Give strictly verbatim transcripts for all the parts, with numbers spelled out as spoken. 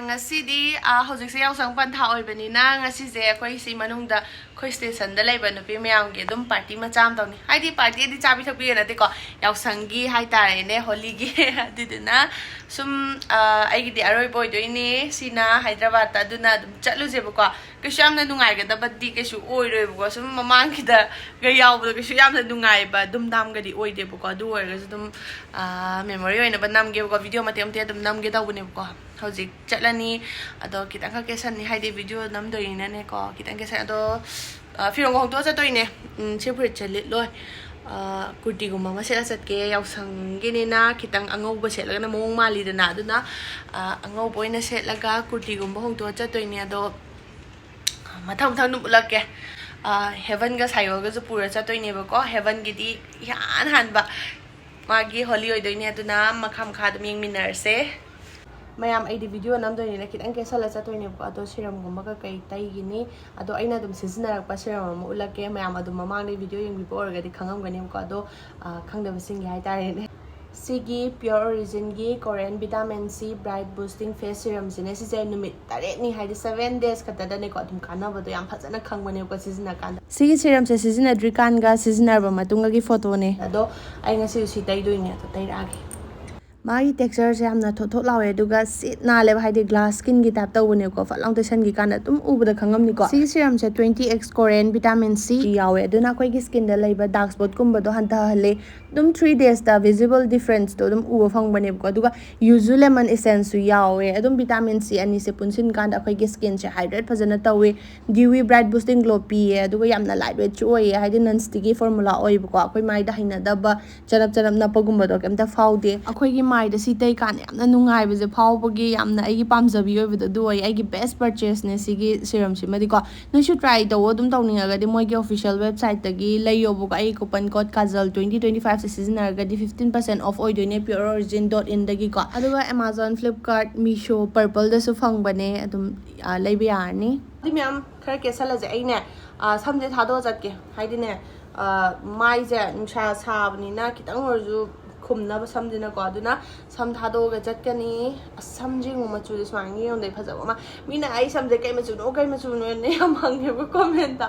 ꯉꯁꯤꯗꯤ ꯑꯥ, ꯍꯧꯖꯤꯛꯁꯦ ꯌꯥꯎꯁꯪ ꯄꯟꯊꯥ ꯑꯣꯏꯕꯅꯤꯅ, ꯉꯁꯤꯁꯦ ꯑꯩꯈꯣꯏ ꯁꯤ ꯃꯅꯨꯡꯗ ꯑꯩꯈꯣꯏ ꯁ꯭ꯇꯦꯁꯟꯗ ꯂꯩꯕ ꯅꯨꯄꯤ ꯃꯌꯥꯝꯒꯤ ꯑꯗꯨꯝ ꯄꯥꯔꯇꯤ ꯃꯆꯥ ꯑꯃ ꯇꯧꯅꯤ꯫ ꯍꯥꯏꯗꯤ ꯄꯥꯔꯇꯤꯗꯤ ꯆꯥꯕꯤ ꯊꯛꯄꯤꯒ ꯅꯠꯇꯦꯀꯣ, ꯌꯥꯎꯁꯪꯒꯤ ꯍꯥꯏꯇꯥꯔꯦꯅꯦ, ꯍꯣꯂꯤꯒꯤ꯫ ꯑꯗꯨꯗꯨꯅ ꯁꯨꯝ ꯑꯥ, ꯑꯩꯒꯤꯗꯤ ꯑꯔꯣꯏꯕ ꯑꯣꯏꯗꯣꯏꯅꯦ ꯁꯤꯅ ꯍꯥꯏꯗ꯭ꯔꯕꯥꯗꯇ, ꯑꯗꯨꯅ ꯑꯗꯨꯝ ꯆꯠꯂꯨꯁꯦꯕꯀꯣ꯫ ꯀꯩꯁꯨ ꯌꯥꯝꯅ ꯅꯨꯡꯉꯥꯏꯒꯗꯕꯗꯤ ꯀꯩꯁꯨ ꯑꯣꯏꯔꯣꯏꯕꯀꯣ, ꯁꯨꯝ ꯃꯃꯥꯡꯒꯤꯗꯒ ꯌꯥꯎꯕꯗꯣ ꯀꯩꯁꯨ ꯌꯥꯝꯅ ꯅꯨꯡꯉꯥꯏꯕ ꯗꯨꯝꯗꯥꯝꯒꯗꯤ ꯑꯣꯏꯗꯦꯕꯀꯣ꯫ ꯑꯗꯨ ꯑꯣꯏꯔꯒꯁꯨ ꯑꯗꯨꯝ ꯃꯦꯃꯣꯔꯤ ꯑꯣꯏꯅꯕ ꯅꯝꯒꯦꯕꯀꯣ, ꯚꯤꯗꯤꯑꯣ ꯃꯇꯦꯛ ꯃꯇꯦꯛ ꯑꯗꯨꯝ ꯅꯝꯒꯦ ꯇꯧꯕꯅꯦꯕꯀꯣ꯫ ꯍꯧꯖꯤꯛ ꯆꯠꯂꯅꯤ, ꯑꯗꯣ ꯈꯤꯇꯪꯈꯛ ꯀꯦꯁꯟꯅꯤ, ꯍꯥꯏꯗꯤ ꯚꯤꯗꯤꯑꯣ ꯅꯝꯗꯣꯏꯅꯤꯅꯅꯦꯀꯣ, ꯈꯤꯇꯪ ꯀꯦꯁꯟ꯫ ꯑꯗꯣ ꯑ, ꯐꯤꯔꯣꯟꯒ ꯍꯣꯡꯗꯣꯛꯑ ꯆꯠꯇꯣꯏꯅꯦ꯫ ꯎꯝ, ꯁꯤ ꯐꯨꯔꯤꯠꯁꯦ ꯂꯤꯠꯂꯣꯏ꯫ ꯑ, ꯀꯨꯔꯇꯤꯒꯨꯝꯕ ꯑꯃ ꯁꯦꯠꯂ ꯆꯠꯀꯦ, ꯌꯥꯎꯁꯪꯒꯤꯅꯤꯅ ꯈꯤꯇꯪ ꯑꯉꯧꯕ ꯁꯦꯠꯂꯒꯅ ꯃꯑꯣꯡ ꯃꯥꯜꯂꯤꯗꯅ, ꯑꯗꯨꯅ ꯑ, ꯑꯉꯧꯕ ꯑꯣꯏꯅ ꯁꯦꯠꯂꯒ ꯀꯨꯔꯇꯤꯒꯨꯝꯕ ꯍꯣꯡꯗꯣꯛꯑ ꯆꯠꯇꯣꯏꯅꯦ꯫ ꯑꯗꯣ ꯃꯊꯪ ꯃꯊꯪ ꯑꯗꯨꯝ ꯎꯠꯂꯛꯀꯦ꯫ ꯑ, ꯍꯦꯕꯟꯒ ꯁꯥꯏꯌꯣꯒꯁꯨ ꯄꯨꯔ ꯆꯠꯇꯣꯏꯅꯦꯕꯀꯣ꯫ ꯍꯦꯕꯟꯒꯤꯗꯤ ꯏꯍꯥꯟ ꯍꯥꯟꯕ ꯃꯥꯒꯤ ꯍꯣꯂꯤ ꯑꯣꯏꯗꯣꯏꯅꯦ, ꯑꯗꯨꯅ ꯃꯈꯥ ꯃꯈꯥ ꯑꯗꯨꯝ ꯌꯦꯡꯃꯤꯟꯅꯔꯁꯦ꯫ ꯃꯌꯥꯝ, ꯑꯩꯗꯤ ꯚꯤꯗꯤꯑꯣ ꯅꯝꯗꯣꯏꯅꯤꯅ ꯈꯤꯇꯪ ꯀꯦꯁꯜꯂ ꯆꯠꯇꯣꯏꯅꯦꯕꯀꯣ꯫ ꯑꯗꯣ ꯁꯤꯔꯝꯒꯨꯝꯕ ꯀꯩꯀꯩ ꯇꯩꯒꯤꯅꯤ, ꯑꯗꯣ ꯑꯩꯅ ꯑꯗꯨꯝ ꯁꯤꯖꯤꯟꯅꯔꯛꯄ ꯁꯤꯔꯝ ꯑꯃ ꯎꯠꯂꯛꯀꯦ꯫ ꯃꯌꯥꯝ ꯑꯗꯨꯝ ꯃꯃꯥꯡꯗꯩ ꯚꯤꯗꯤꯑꯣ ꯌꯦꯡꯕꯤꯕ ꯑꯣꯏꯔꯒꯗꯤ ꯈꯪꯉꯝꯒꯅꯦꯕꯀꯣ꯫ ꯑꯗꯣ ꯑ, ꯈꯪꯗꯕꯁꯤꯡꯒꯤ ꯍꯥꯏꯇꯥꯔꯦꯅꯦ꯫ ꯁꯤꯒꯤ Pure Originꯒꯤ Korean Vitamin C Bright Boosting Face Serumꯁꯤꯅꯦ꯫ ꯁꯤꯁꯦ ꯅꯨꯃꯤꯠ ꯇꯔꯦꯠꯅꯤ, ꯍꯥꯏꯗꯤ seven days ꯈꯛꯇꯗꯅꯦꯀꯣ, ꯑꯗꯨꯝ ꯀꯥꯟꯅꯕꯗꯣ ꯌꯥꯝ ꯐꯖꯅ ꯈꯪꯕꯅꯦꯕꯀꯣ ꯁꯤꯖꯤꯟꯅꯀꯥꯟꯗ꯫ ꯁꯤꯒꯤ ꯁꯤꯔꯝꯁꯦ ꯁꯤꯖꯤꯟꯅꯗ꯭ꯔꯤꯀꯥꯟꯒ ꯁꯤꯖꯤꯟꯅꯔꯕ ꯃꯇꯨꯡꯒꯒꯤ ꯐꯣꯇꯣꯅꯦ꯫ ꯑꯗꯣ ꯑꯩ ꯉꯁꯤ ꯁꯤ ꯇꯩꯗꯣꯏꯅꯦ, ꯑꯗꯣ ꯇꯩꯔꯛꯑꯒꯦ꯫ ꯃꯥꯒꯤ textureꯁꯦ ꯌꯥꯝꯅ ꯊꯣꯠ ꯊꯣꯠ ꯂꯥꯎꯋꯦ, ꯑꯗꯨꯒ ꯁꯤꯠ ꯅꯥꯜꯂꯦꯕ, ꯍꯥꯏꯗꯤ glass skinꯒꯤ type ꯇꯧꯕꯅꯦꯕꯀꯣ꯫ ꯐꯠ ꯂꯥꯎ ꯇꯩꯁꯟꯈꯤ ꯀꯥꯟꯗ ꯑꯗꯨꯝ ꯎꯕꯗ ꯈꯪꯉꯝꯅꯤꯀꯣ꯫ ꯁꯤꯒꯤ ꯁꯤꯔꯝꯁꯦ twenty X Korean Vitamin C ꯌꯥꯎꯋꯦ, ꯑꯗꯨꯅ ꯑꯩꯈꯣꯏꯒꯤ skinꯗ ꯂꯩꯕ dark spotꯀꯨꯝꯕꯗꯣ ꯍꯟꯊꯍꯜꯂꯦ꯫ ꯑꯗꯨꯝ three daysꯇ visible differenceꯇꯣ ꯑꯗꯨꯝ ꯎꯕ ꯐꯪꯕꯅꯦꯕꯀꯣ꯫ ꯑꯗꯨꯒ Yuzu Lemon Essenceꯁꯨ ꯌꯥꯎꯋꯦ꯫ ꯑꯗꯨꯝ vitamin C ꯑꯅꯤꯁꯦ ꯄꯨꯟꯁꯤꯟ ꯀꯥꯟꯗ ꯑꯩꯈꯣꯏꯒꯤ skinꯁꯦ hydrate ꯐꯖꯅ ꯇꯧꯋꯤ, dewy bright boosting glow ꯄꯤꯌꯦ, ꯑꯗꯨꯒ ꯌꯥꯝꯅ light weightꯁꯨ ꯑꯣꯏꯌꯦ, ꯍꯥꯏꯗꯤ non sticky formula ꯑꯣꯏꯕꯀꯣ꯫ ꯑꯩꯈꯣꯏ ꯃꯥꯏꯗ ꯍꯩꯅꯗꯕ ꯆꯅꯞ ꯆꯅꯞ ꯅꯞꯄꯒꯨꯝꯕꯗꯣ ꯀꯩꯝꯇ ꯐꯥꯎꯗꯦ꯫ ꯑꯩꯈꯣꯏꯒꯤ ꯃꯥꯏꯗ ꯁꯤ ꯇꯩ ꯀꯥꯟꯗ ꯌꯥꯝꯅ ꯅꯨꯡꯉꯥꯏꯕꯁꯦ ꯐꯥꯎꯕꯒꯤ ꯌꯥꯝꯅ ꯑꯩꯒꯤ ꯄꯥꯝꯖꯕꯤ ꯑꯣꯏꯕꯗꯣ ꯑꯗꯨ ꯑꯣꯏꯌꯦ꯫ ꯑꯩꯒꯤ best purchaseꯅꯦ ꯁꯤꯒꯤ ꯁꯤꯔꯝꯁꯤꯃꯗꯤꯀꯣ꯫ ꯅꯣꯏꯁꯨ try ꯇꯧꯋꯣ ꯑꯗꯨꯝ ꯇꯧꯅꯤꯡꯉꯒꯗꯤ, ꯃꯣꯏꯒꯤ official websiteꯇꯒꯤ ꯂꯩꯌꯣꯕꯀꯣ꯫ ꯑꯩ coupon code Kajal twenty twenty fiveꯁꯦ ꯁꯤꯖꯤꯟꯅꯔꯒꯗꯤ fifteen percent off ꯑꯣꯏꯗꯣꯏꯅꯦ pure origin dot inꯗꯒꯤꯀꯣ꯫ ꯑꯗꯨꯒ Amazon, Flipkart, Meesho, Purpleꯗꯁꯨ ꯐꯪꯕꯅꯦ, ꯑꯗꯨꯝ ꯑ, ꯂꯩꯕ ꯌꯥꯔꯅꯤ꯫ ꯑꯗꯨꯗꯤ ꯃꯌꯥꯝ ꯈꯔ ꯀꯦꯁꯜꯂꯁꯦ꯫ ꯑꯩꯅꯦ ꯑ, ꯁꯝꯁꯦ ꯊꯥꯗꯣꯛꯑ ꯆꯠꯀꯦ, ꯍꯥꯏꯗꯤꯅꯦ ꯑ, ꯃꯥꯏꯁꯦ ꯅꯨꯡꯁꯥ ꯁꯥꯕꯅꯤꯅ ꯈꯤꯇꯪ ꯑꯣꯏꯔꯁꯨ ꯈꯨꯝꯅꯕ ꯁꯝꯁꯤꯅꯀꯣ꯫ ꯑꯗꯨꯅ ꯁꯝ ꯊꯥꯗꯣꯛꯑꯒ ꯆꯠꯀꯅꯤ꯫ ꯑꯁ, ꯁꯝꯁꯦ ꯌꯦꯡꯉꯨ, ꯃꯆꯨꯁꯦ ꯁꯨꯃꯥꯏꯅ ꯌꯦꯡꯉꯨꯗ ꯐꯖꯕ ꯑꯃ꯫ ꯃꯤꯅ "ꯑꯩ ꯁꯝꯁꯦ ꯀꯩ ꯃꯆꯨꯅꯣ, ꯀꯩ ꯃꯆꯨꯅꯣꯅ" ꯌꯥꯝ ꯍꯪꯉꯦꯕ ꯀꯣꯃꯦꯟꯇ꯫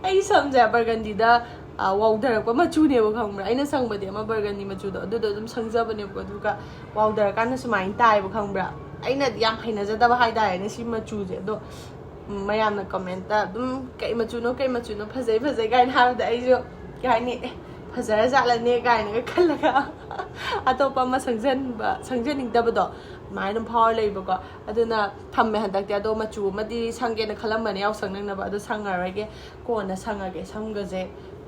ꯑꯩ ꯁꯝꯁꯦ ꯕꯔꯒꯟꯗꯤꯗ, ꯑ, ꯋꯥꯎꯊꯔꯛꯄ ꯃꯆꯨꯅꯦꯕ, ꯈꯪꯕ꯭ꯔꯥ? ꯑꯩꯅ ꯁꯪꯕꯗꯤ ꯑꯃ ꯕꯔꯒꯟꯗꯤ ꯃꯆꯨꯗꯣ, ꯑꯗꯨꯗꯣ ꯑꯗꯨꯝ ꯁꯪꯖꯕꯅꯦꯕꯀꯣ꯫ ꯑꯗꯨꯒ ꯋꯥꯎꯊꯔꯀꯥꯟꯗ ꯁꯨꯃꯥꯏꯅ ꯇꯥꯏꯌꯦꯕ, ꯈꯪꯕ꯭ꯔꯥ? ꯑꯩꯅꯗꯤ ꯌꯥꯝ ꯍꯩꯅꯖꯗꯕ ꯍꯥꯏꯇꯥꯔꯦꯅꯦ ꯁꯤ ꯃꯆꯨꯁꯦ꯫ ꯑꯗꯣ ꯃꯌꯥꯝꯅ ꯀꯃꯦꯟꯇ ꯑꯗꯨꯝ "ꯀꯩ ꯃꯆꯨꯅꯣ, ꯀꯩ ꯃꯆꯨꯅꯣ, ꯐꯖꯩ, ꯐꯖꯩ" ꯀꯥꯏꯅ ꯍꯥꯏꯕꯗ, ꯑꯩꯁꯨ ꯀꯩ ꯍꯥꯏꯅꯤ, "ꯑꯦ, ꯐꯖꯔꯖꯥꯠꯂꯅꯦ" ꯀꯥꯏꯅꯒ ꯈꯜꯂꯒ ꯑꯇꯣꯞꯄ ꯑꯃ ꯁꯪꯖꯟꯕ, ꯁꯪꯖꯅꯤꯡꯗꯕꯗꯣ ꯑꯗꯨꯃꯥꯏꯅ ꯑꯗꯨꯝ ꯐꯥꯎꯔ ꯂꯩꯕꯀꯣ꯫ ꯑꯗꯨꯅ ꯊꯝꯃꯦ ꯍꯟꯗꯛꯇꯤ꯫ ꯑꯗꯣ ꯃꯆꯨ ꯑꯃꯗꯤ ꯁꯪꯒꯦꯅ ꯈꯜꯂꯝꯕꯅꯦ ꯌꯥꯎꯁꯪ ꯅꯪꯅꯕ, ꯑꯗꯣ ꯁꯪꯉꯔꯣꯏꯒꯦ, ꯀꯣꯟꯅ ꯁꯪꯉꯒꯦ꯫ ꯁꯝꯒꯁꯦ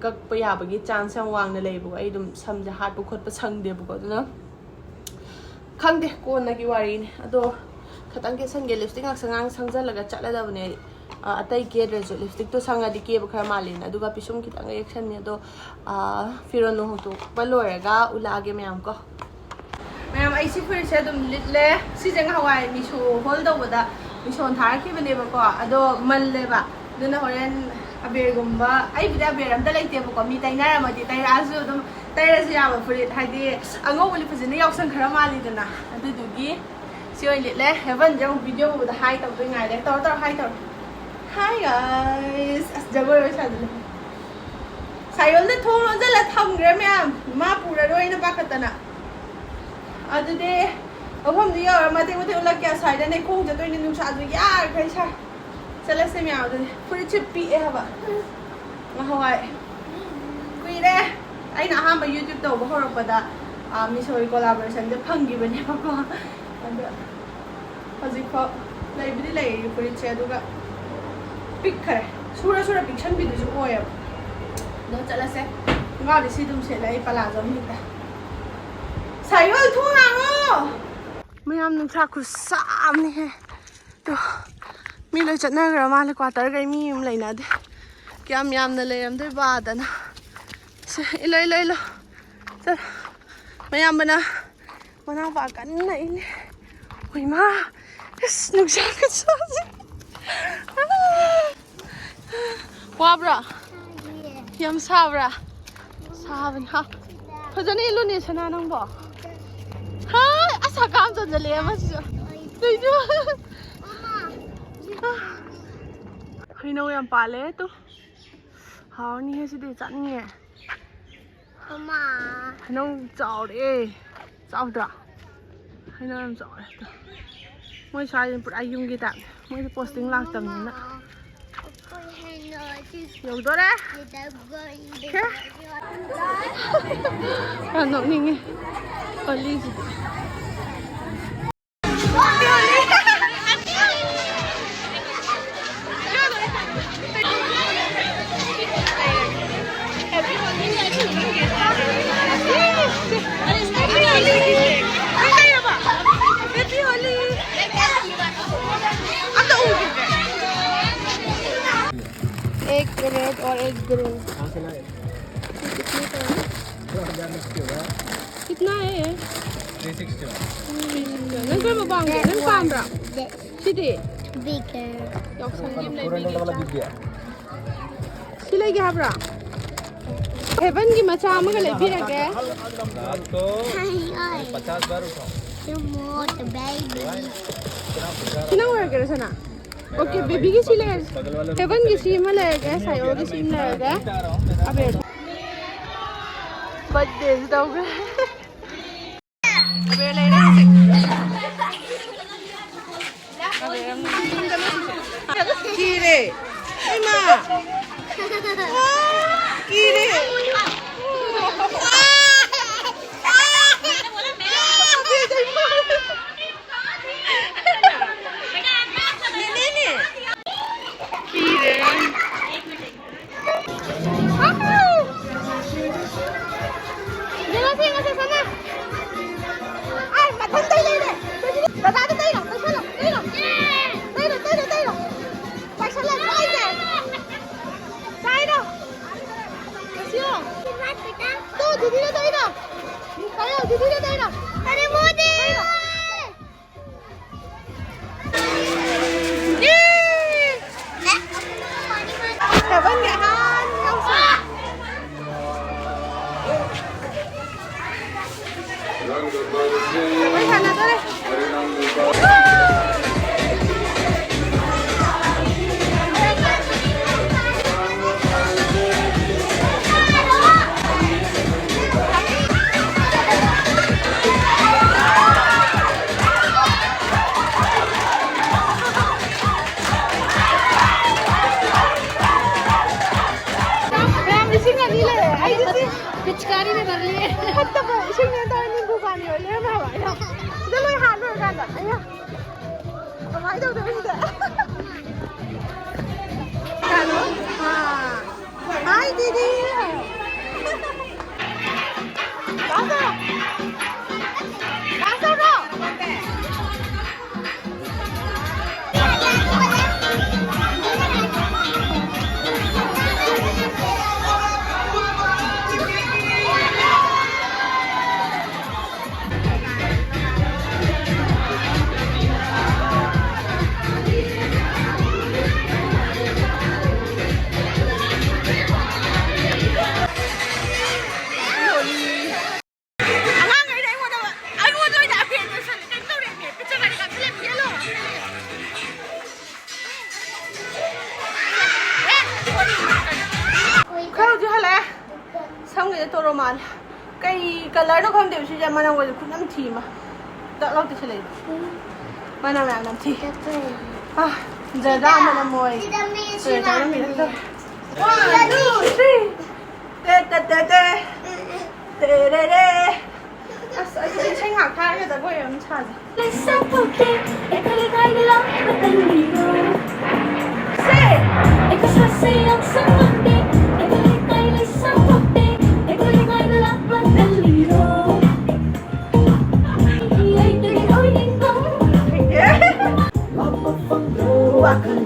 ꯀꯛꯄ ꯌꯥꯕꯒꯤ ꯆꯥꯟꯁ ꯌꯥꯝ ꯋꯥꯡꯅ ꯂꯩꯕꯀꯣ꯫ ꯑꯩ ꯑꯗꯨꯝ ꯁꯝꯁꯦ ꯍꯥꯠꯄ ꯈꯣꯠꯄ ꯁꯪꯗꯦꯕꯀꯣ꯫ ꯑꯗꯨꯅ ꯈꯪꯗꯦ, ꯀꯣꯟꯅꯒꯤ ꯋꯥꯔꯤꯅꯤ꯫ ꯑꯗꯣ ꯈꯇꯪ ꯀꯦꯁꯟꯒꯦ꯫ ꯂꯤꯞꯁꯇꯤꯛ ꯉꯥꯛꯁꯪ ꯉꯥꯡ ꯁꯪꯖꯜꯂꯒ ꯆꯠꯂꯗꯕꯅꯦ ꯑꯩ꯫ ꯑ, ꯑꯇꯩ ꯀꯦꯗ꯭ꯔꯁꯨ ꯂꯤꯞꯁꯇꯤꯛꯇꯣ ꯁꯪꯉꯗꯤ ꯀꯦꯕ ꯈꯔ ꯃꯥꯜꯂꯦꯅ꯫ ꯑꯗꯨꯒ ꯄꯤꯁꯨꯝ ꯈꯤꯇꯪꯒ ꯌꯦꯛꯁꯟꯅꯤ꯫ ꯑꯗꯣ, ꯑ, ꯐꯤꯔꯣꯟ ꯅꯨꯡ ꯍꯣꯡꯗꯣꯛꯄ ꯂꯣꯏꯔꯒ ꯎꯠꯂꯛꯑꯒꯦ ꯃꯌꯥꯝ ꯀꯣ꯫ ꯃꯌꯥꯝ, ꯑꯩ ꯁꯤ ꯐꯨꯔꯤꯠꯁꯦ ꯑꯗꯨꯝ ꯂꯤꯠꯂꯦ꯫ ꯁꯤꯁꯦ ꯉꯍꯥꯟꯋꯥꯏ ꯃꯤꯁꯣ ꯍꯣꯜ ꯇꯧꯕꯗ ꯃꯤꯁꯣꯅ ꯊꯥꯔꯛꯈꯤꯕꯅꯦꯕꯀꯣ꯫ ꯑꯗꯣ ꯃꯜꯂꯦꯕ꯫ ꯑꯗꯨꯅ ꯍꯣꯔꯦꯟ ꯑꯕꯦꯔꯒꯨꯝꯕ, ꯑꯩꯕꯨꯗꯤ ꯑꯕꯦꯔ ꯑꯝꯇ ꯂꯩꯇꯦꯕꯀꯣ꯫ ꯃꯤ ꯇꯩꯅꯔꯝꯃꯗꯤ ꯇꯩꯔꯛꯑꯁꯨ ꯑꯗꯨꯝ ꯇꯩꯔꯁꯨ ꯌꯥꯕ ꯐꯨꯔꯤꯠ, ꯍꯥꯏꯗꯤ ꯑꯉꯧꯕꯗꯤ ꯐꯖꯅ ꯌꯥꯎꯁꯪ ꯈꯔ ꯃꯥꯜꯂꯤꯗꯅ꯫ ꯑꯗꯨꯗꯨꯒꯤ ꯁꯤ ꯑꯣꯏꯅ ꯂꯤꯠꯂꯦ꯫ ꯍꯦꯕꯟꯁꯦ ꯑꯃꯨꯛ ꯚꯤꯗꯤꯑꯣ ꯎꯕꯗ ꯍꯥꯏ ꯇꯧꯗꯣꯏ ꯉꯥꯏꯔꯦ꯫ ꯇꯧꯔꯣ, ꯇꯧꯔꯣ, ꯍꯥꯏ ꯇꯧꯔꯣ꯫ Hi guys! ꯑꯁ, ꯖꯒꯣꯏ ꯂꯣꯏ ꯁꯥꯖꯤꯜꯂꯦ꯫ ꯁꯥꯏꯌꯣꯜꯗ ꯊꯣꯡ ꯂꯣꯟꯁꯤꯜꯂ ꯊꯝꯈ꯭ꯔꯦ ꯃꯌꯥꯝ, ꯃꯥ ꯄꯨꯔꯔꯣꯏꯅ ꯄꯥꯈꯠꯇꯅ꯫ ꯑꯗꯨꯗꯤ ꯃꯐꯝꯗꯨ ꯌꯧꯔ ꯃꯇꯦꯛ ꯃꯇꯦꯛ ꯎꯠꯂꯛꯀꯦ꯫ ꯑꯁ꯭ꯋꯥꯏꯗꯅꯦ ꯈꯣꯡ ꯆꯠꯇꯣꯏꯅꯦ, ꯅꯨꯡꯁꯥꯁꯨ ꯌꯥꯈ꯭ꯔꯦ ꯁꯥꯏ꯫ ꯆꯠꯂꯁꯦ ꯃꯌꯥꯝ꯫ ꯑꯗꯨꯗꯤ ꯐꯨꯔꯤꯠꯁꯦ ꯄꯤꯛꯑꯦ ꯍꯥꯏꯕ ꯉꯍꯥꯟꯋꯥꯏ꯫ ꯀꯨꯏꯔꯦ꯫ ꯑꯩꯅ ꯑꯍꯥꯟꯕ YouTube ꯇꯧꯕ ꯍꯧꯔꯛꯄꯗ, ꯑ, ꯃꯤꯁꯣꯒꯤ ꯀꯣꯂꯥꯕꯣꯔꯦꯁꯟꯁꯦ ꯐꯪꯈꯤꯕꯅꯦꯕꯀꯣ꯫ ꯑꯗꯣ ꯍꯧꯖꯤꯛꯐꯥꯎ ꯂꯩꯕꯨꯗꯤ ꯂꯩꯔꯤ ꯐꯨꯔꯤꯠꯁꯦ, ꯑꯗꯨꯒ ꯄꯤꯛꯈꯔꯦ꯫ ꯁꯨꯔ ꯁꯨꯔ ꯄꯤꯛꯁꯟꯕꯤꯗꯨꯁꯨ ꯑꯣꯏꯌꯦꯕ꯫ ꯑꯗꯣ ꯆꯠꯂꯁꯦ꯫ ꯈꯣꯡꯒ꯭ꯔꯥꯎꯗꯤ ꯁꯤ ꯑꯗꯨꯝ ꯁꯦꯠꯂꯦ ꯑꯩ, ꯄꯂꯥꯖꯣ ꯑꯃ ꯍꯦꯛꯇ꯫ ꯁꯥꯏꯌꯣꯜ, ꯊꯣꯡ ꯍꯥꯡꯉꯣ! ꯃꯌꯥꯝ, ꯅꯨꯡꯁꯥ ꯈꯨꯠꯁꯥ ꯑꯃꯅꯤꯍꯦ꯫ ꯇꯣ, ꯃꯤ ꯂꯣꯏ ꯆꯠꯅꯈ꯭ꯔ ꯃꯥꯜꯂꯦ꯫ ꯀ꯭ꯋꯥꯇꯔꯈꯩ ꯃꯤ ꯑꯃ ꯂꯩꯅꯗꯦ꯫ ꯀꯌꯥꯝ ꯌꯥꯝꯅ ꯂꯩꯔꯝꯗꯣꯏꯕꯗꯅ꯫ ꯁꯦ, ꯏꯜꯂꯣ, ꯏꯜꯂꯣ, ꯏꯜꯂꯣ꯫ ꯆꯠꯂꯣ꯫ ꯃꯌꯥꯝꯕꯅ ꯃꯅꯥꯎꯄꯥ ꯀꯟꯅ ꯏꯜꯂꯤ꯫ ꯍꯣꯏꯃꯥ! ꯑꯁ, ꯅꯨꯡꯁꯥ ꯈꯨꯠꯁꯥꯁꯦ! ꯋꯥꯕ꯭ꯔꯣ? ꯌꯥꯝ ꯁꯥꯕ꯭ꯔꯥ? ꯁꯥꯕꯅꯤ, ꯍꯥ? ꯐꯖꯅ ꯏꯜꯂꯨꯅꯦ ꯁꯅꯥ ꯅꯪꯕꯣ꯫ ꯍꯥꯏ, ꯑꯁ, ꯍꯀꯥꯝ ꯆꯟꯖꯜꯂꯛꯑꯦ ꯑꯃꯁꯤꯁꯨ꯫ ꯇꯨꯏꯁꯨ꯫ ꯍꯩꯅꯧ ꯌꯥꯝ ꯄꯥꯜꯂꯦ ꯇꯨ꯫ ꯍꯥꯎꯅꯤꯍꯦ ꯁꯤꯗꯤ, ꯆꯥꯅꯤꯡꯉꯦ꯫ ꯃꯃꯥ꯫ ꯍꯩꯅꯧ ꯆꯥꯎꯔꯦ꯫ ꯆꯥꯎꯗ꯭ꯔꯥ? ꯍꯩꯅꯧ ꯌꯥꯝ ꯆꯥꯎꯔꯦ꯫ ꯃꯣꯏ ꯁ꯭ꯋꯥꯏꯁꯤꯅ ꯄꯨꯔꯥ ꯌꯨꯝꯒꯤ ꯇꯥꯏꯞꯅꯦ꯫ ꯃꯣꯏꯗꯤ posting ꯂꯥꯛꯇꯕꯅꯤꯅ꯫ ꯌꯧꯗꯣꯔꯦ꯫ ꯌꯥꯝ ꯅꯣꯛꯅꯤꯡꯉꯦ꯫ ꯑꯣꯂꯤꯁꯤꯗꯤ꯫ एक रेड और एक ग्रीन। कहाँ से लाए? कितने का है? दो हज़ार में कितने हुआ? कितना है ये? Three sixty. ꯅꯪ ꯀꯔꯝꯕ ꯄꯥꯝꯒꯦ? ꯅꯪ ꯄꯥꯝꯕ꯭ꯔꯥ? ꯁꯤꯗꯤ? ꯕꯤꯒꯔ꯫ ꯌꯥꯎꯁꯪꯒꯤ ꯑꯃ ꯂꯩꯕꯤꯒꯦ꯫ ꯁꯤ ꯂꯩꯒꯦ ꯍꯥꯏꯕ꯭ꯔꯥ? ꯍꯦꯕꯟꯒꯤ ꯃꯆꯥ ꯑꯃꯒ ꯂꯩꯕꯤꯔꯒꯦ꯫ ꯍꯥꯏ, ꯍꯥꯏ꯫ ꯄꯆꯥꯁ ꯕꯥꯔ ꯎꯊꯥꯎ꯫ ꯌꯨꯝ ꯃꯣꯠ ꯕꯦꯕꯤ꯫ ꯁꯤ ꯅꯪ ꯑꯣꯏꯔꯒꯦꯔꯥ, ꯁꯅꯥ? ꯑꯣꯀꯦ, ꯕꯦꯕꯤꯒꯤ ꯁꯤ ꯂꯩꯔꯁꯤ꯫ ꯍꯦꯕꯟꯒꯤ ꯁꯤ ꯑꯃ ꯂꯩꯔꯒꯦ, ꯁꯥꯏꯑꯣꯒꯤ ꯁꯤ ꯑꯃ ꯂꯩꯔꯒꯦ꯫ ꯑꯕꯦꯔ꯫ ꯕꯔꯊꯗꯦꯁꯨ ꯇꯧꯈ꯭ꯔꯦ꯫ ꯑꯕꯦꯔ ꯂꯩꯔꯦ ꯍꯧꯖꯤꯛ꯫ ꯀꯤꯔꯦ꯫ ꯏꯃꯥ꯫ ꯀꯤꯔꯦ꯫ ꯀꯤꯔꯦ꯫ ꯌꯦꯡꯉꯁꯤ, ꯌꯦꯡꯉꯁꯤ, ꯁꯅꯥ꯫ ꯑꯥꯏ, ꯃꯊꯟꯇꯩ ꯂꯩꯔꯦ꯫ ꯗꯗꯥꯗ ꯇꯩꯔꯣ, ꯇꯩꯁꯜꯂꯣ, ꯇꯩꯔꯣ꯫ ꯇꯩꯔꯣ, ꯇꯩꯔꯣ, ꯇꯩꯔꯣ꯫ ꯄꯥꯏꯁꯜꯂꯣ, ꯄꯥꯏꯁꯦ꯫ ꯆꯥꯏꯔꯣ꯫ ꯉꯁꯤꯌꯣ꯫ ꯐꯠꯇꯕ ꯏꯁꯤꯡꯅꯦ ꯇꯧꯔ ꯅꯤꯝꯕꯨ ꯄꯥꯝꯕꯤ ꯑꯣꯏ ꯂꯩꯔꯝꯃꯦ ꯍꯥꯏꯕ꯫ ꯑꯩꯅ ꯁꯤꯗ ꯂꯣꯏ ꯍꯥꯠꯂꯨꯔꯀꯥꯟꯗ ꯑꯩꯅ ꯀꯃꯥꯏꯅ ꯇꯧꯗꯣꯏꯅꯣ ꯁꯤꯗ? ꯀꯅꯥꯅꯣ? ꯑꯥ꯫ ꯍꯥꯏ ꯗꯤꯗꯤ꯫ ꯗꯥꯟꯁ ꯇꯧꯔꯣ꯫ ꯗꯥꯟꯁ ꯇꯧꯔꯣ꯫ ꯑꯉꯥꯡꯈꯩꯅ ꯑꯩꯉꯣꯟꯗ, ꯑꯩꯉꯣꯟꯗ ꯑꯣꯏꯅ ꯑꯕꯦꯔ ꯇꯩꯁꯜꯂꯦ꯫ ꯀꯩꯅꯣ ꯇꯧꯔꯦꯃꯦ, ꯄꯤꯛꯆꯔ ꯒꯥꯔꯤ ꯀꯥꯞꯁꯤꯜꯂꯦ, ꯌꯦꯜꯂꯣ꯫ ꯑꯦ, ꯈꯔ ꯍꯧꯖꯤꯛ ꯍꯜꯂꯛꯑꯦ꯫ ꯁꯝꯒꯁꯦ ꯇꯣꯔꯣ ꯃꯥꯜꯂꯦ꯫ ꯀꯩ ꯀꯂꯔꯅꯣ ꯈꯪꯗꯦꯕ ꯁꯤꯁꯦ, ꯃꯅꯝꯒꯁꯦ ꯈꯨꯅꯝ ꯊꯤ ꯑꯃ꯫ ꯇꯛ ꯂꯥꯎ ꯇꯩꯁꯜꯂꯛꯏ꯫ ꯃꯅꯝ ꯌꯥꯝ ꯅꯝꯊꯤ꯫ ꯑꯥ, ꯖꯔꯗꯥ ꯃꯅꯝ ꯑꯣꯏ꯫ ꯁꯤꯗ ꯃꯤ ꯁꯤ ꯇꯣꯔꯣ ꯇꯣꯔꯣ ꯂꯥꯛꯑꯝꯃꯦ꯫ ꯃꯤꯔꯛꯇꯣ꯫ One, two, three. ꯇꯦ, ꯇꯦ, ꯇꯦ, ꯇꯦ꯫ ꯇꯦ, ꯔꯦ, ꯔꯦ꯫ ꯑꯁ, ꯑꯩ ꯏꯁꯩ ꯉꯥꯛ ꯊꯥꯔꯒ ꯖꯒꯣꯏ ꯑꯃ ꯁꯥꯁꯦ꯫ ꯂꯩꯁꯥꯄꯣꯛꯇꯦ, ꯑꯩꯈꯣꯏ ꯂꯩꯀꯥꯏꯗ ꯂꯥꯛꯄ ꯇꯜꯂꯤꯔꯣ? ꯁꯦ! ꯑꯩꯈꯣꯏ ꯁꯥꯁꯦ ꯌꯥꯎꯁꯪ ꯐꯪꯗꯦ, ꯑꯩꯈꯣꯏ ꯂꯩꯀꯥꯏ ꯂꯩꯁꯥꯄꯣꯛꯇꯦ, ꯑꯩꯈꯣꯏ ꯂꯩꯀꯥꯏꯗ ꯂꯥꯛꯄ ꯇꯜꯂꯤꯔꯣ? ꯂꯩꯇ꯭ꯔꯦ ꯑꯣꯏꯅꯤꯡꯕ꯫ ꯂꯥꯛꯄ ꯐꯪꯗ꯭ꯔꯣ? ꯋꯥꯈꯜ